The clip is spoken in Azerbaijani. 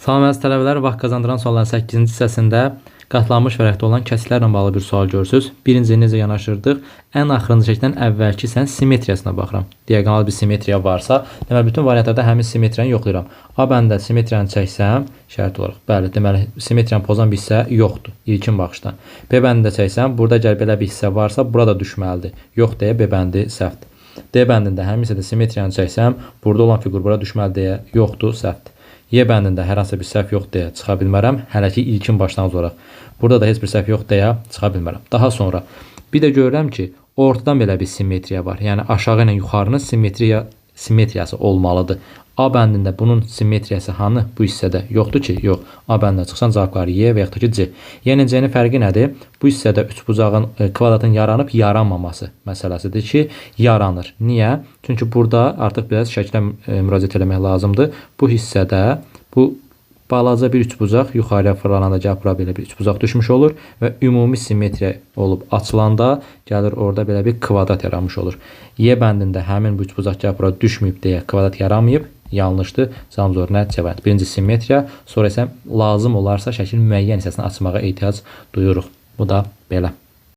Salam əziz tələbələr, vaxt qazandıran sualların 8-ci hissəsində qatlanmış vərəqdə olan kəsiklərlə bağlı bir sual görürsüz. Birinci necə yanaşırdıq? Ən axırıncı şəkildən əvvəlki hissənin simmetriyasına baxıram. Diaqonal bir simmetriya varsa, deməli bütün variantlarda həmin simmetriyanı yoxlayıram. A bəndində simmetriyanı çəksəm, şərt olaraq, bəli, deməli simmetriyanı pozan bir hissə yoxdur ilkin baxışdan. B bəndində çəksəm, burada əgər belə bir hissə varsa, burada düşməlidir. Yox deyə B bəndi səhvdir. D bəndində həmin hissədə simmetriyanı çəksəm, burada olan fiqur bura düşməli deyə yoxdur, səhvdir. Y bəndində hər hansı bir səhv yox deyə çıxa bilmərəm. Hələ ki ilkin başlanğıc olaraq. Burada da heç bir səhv yox deyə çıxa bilmərəm. Daha sonra bir də görürəm ki, ortadan belə bir simmetriya var. Yəni aşağı ilə yuxarının simmetriyası olmalıdır. A bəndində bunun simmetriyası hanı bu hissədə yoxdur ki, yox. A bəndində çıxsan cavab qalır Y və yaxud da ki C. Y ilə C-nin fərqi nədir? Bu hissədə üçbucağın kvadratın yaranıb yaranmaması məsələsidir ki, yaranır. Niyə? Çünki burada artıq biraz şəklə müraciət eləmək lazımdır. Bu hissədə bu balaca bir üçbucaq yuxarıya fırlananda gəlib bura belə bir üçbucaq düşmüş olur və ümumi simmetriya olub açılanda gəlir orada belə bir kvadrat yaranmış olur. Y bəndində həmin bu üçbucaq gəlib bura düşməyib deyə kvadrat yaranmayıb. Yanlışdır. Cavab nə? C variantı. Birinci simmetriya, sonra isə lazım olarsa şəklin müəyyən hissəsini açmağa ehtiyac duyuruq. Bu da belə.